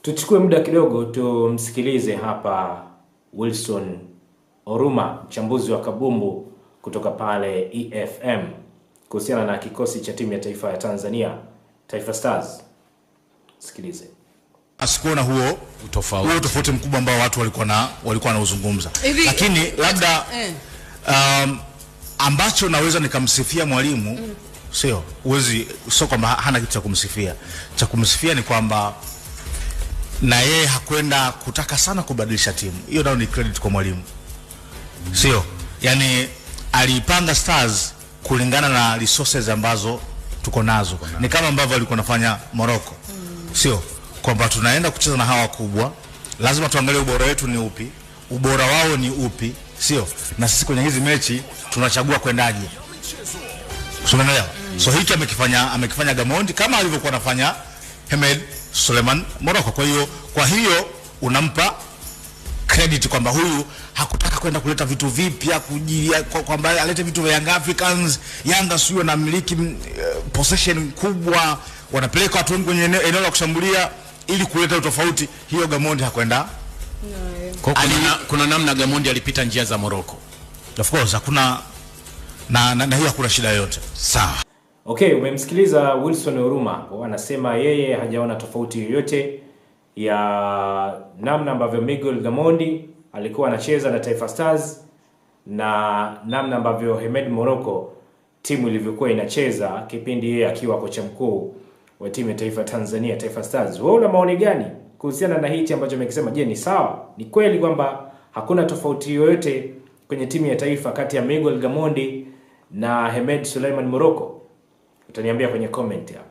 Tuchukue muda kidogo tumsikilize hapa Wilson Oruma, mchambuzi wa kabumbu kutoka pale EFM kuhusiana na kikosi cha timu ya taifa ya Tanzania, Taifa Stars. Sikilize. Sikuona huo Tofauti. Huo tofauti mkubwa ambao watu walikuwa wanauzungumza, lakini labda ambacho naweza nikamsifia mwalimu, sio uwezi, sio kwamba hana kitu cha kumsifia. Cha kumsifia ni kwamba na yeye hakwenda kutaka sana kubadilisha timu. Hiyo nayo ni credit kwa mwalimu, sio? Yani aliipanga Stars kulingana na resources ambazo tuko nazo, ni kama ambavyo alikuwa anafanya Morocco, sio kwamba tunaenda kucheza na hawa wakubwa, lazima tuangalie ubora wetu ni upi, ubora wao ni upi, sio? Na sisi kwenye hizi mechi tunachagua kwendaje, umeelewa? So hiki amekifanya Gamondi kama alivyokuwa anafanya Hemed Suleiman Morocco. Kwa hiyo unampa credit kwamba huyu hakutaka kwenda kuleta vitu vipya kwamba alete vitu vya Young Africans. Yanga sio wanamiliki possession kubwa, wanapeleka watu wengi kwenye eneo la kushambulia ili kuleta utofauti. Hiyo Gamondi hakwenda. Kwa kuna namna Gamondi alipita njia za Morocco. Of course hakuna na hiyo hakuna shida yoyote. Sawa. Okay, umemsikiliza Wilson Oruma hapo, anasema yeye hajaona tofauti yoyote ya namna ambavyo Miguel Gamondi alikuwa anacheza na Taifa Stars na namna ambavyo Hemed Morocco timu ilivyokuwa inacheza kipindi yeye akiwa kocha mkuu wa timu ya taifa Tanzania, Taifa Stars. Wewe una maoni gani kuhusiana na hichi ambacho amekisema? Je, ni sawa? Ni kweli kwamba hakuna tofauti yoyote kwenye timu ya taifa kati ya Miguel Gamondi na Hemed Suleiman Morocco? Utaniambia kwenye comment hapo.